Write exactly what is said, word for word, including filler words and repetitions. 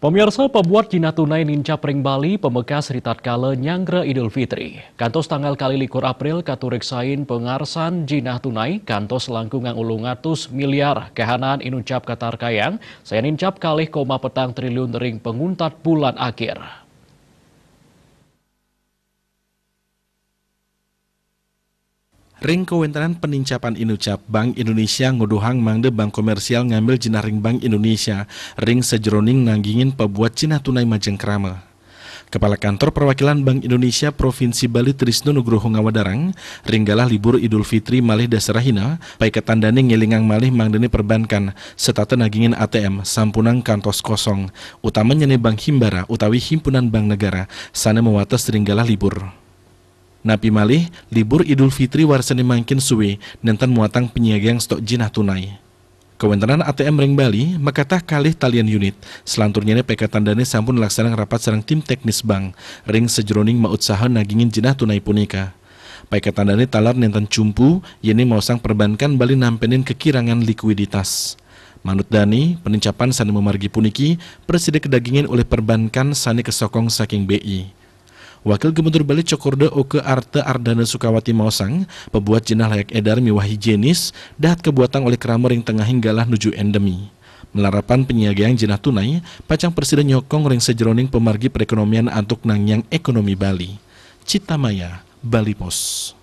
Pemirsa, pebuat jinah tunai nincap ring Bali pamekas ritatkala nyanggra Idul Fitri. Kantos tanggal kali likur April katureksain pangarsan jinah tunai, kantos langkung ulung atus miliar kahanan inucap katarkayang, sayan nincap kalih koma petang triliun ring panguntat bulan akhir. Ring kawentenan panincapan inucap, Bank Indonesia nguduhang mangda bank komersial ngambil jinah ring Bank Indonesia ring sajeroning nanggingin pabuat jinah tunai majeng krama. Kepala Kantor Perwakilan Bank Indonesia Provinsi Bali Trisno Nugroho ngawedarang, ring galah libur Idul Fitri malih Dasarahina, paiketan dane ngelingang malih mangdane perbankan setata nagingin A T M sampunang kantos kosong, utamannyane Bank Himbara utawi Himpunan Bank Negara sane mawates ring galah libur. Napi malih, libur Idul Fitri warsane mangkin suwe nenten muatang panyiagang stok jinah tunai. Kawentenan A T M ring Bali makatah kalih talian unit, salanturnyane paiketan dane sampun laksanang rapat sareng tim teknis bank ring sajeroning mautsaha nagingin jinah tunai punika. Paiketan dane taler nenten cumpu, yene maosang perbankan Bali nampenin kakirangan likuiditas. Manut dane, panincapan sane mamargi puniki prasida kadagingin olih perbankan sane kasokong saking B I. Wakil Gubernur Bali Cokorda Oka Arta Ardana Sukawati maosang, pabuat jinah layak edar miwah higienis, dahat kabuatang olih krama ring tengahing galah nuju endemi. Malarapan panyiagang jinah tunai, pacang prasida nyokong ring sajeroning pamargi perekonomian antuk nangiang ekonomi Bali. Cita Maya, Bali Post.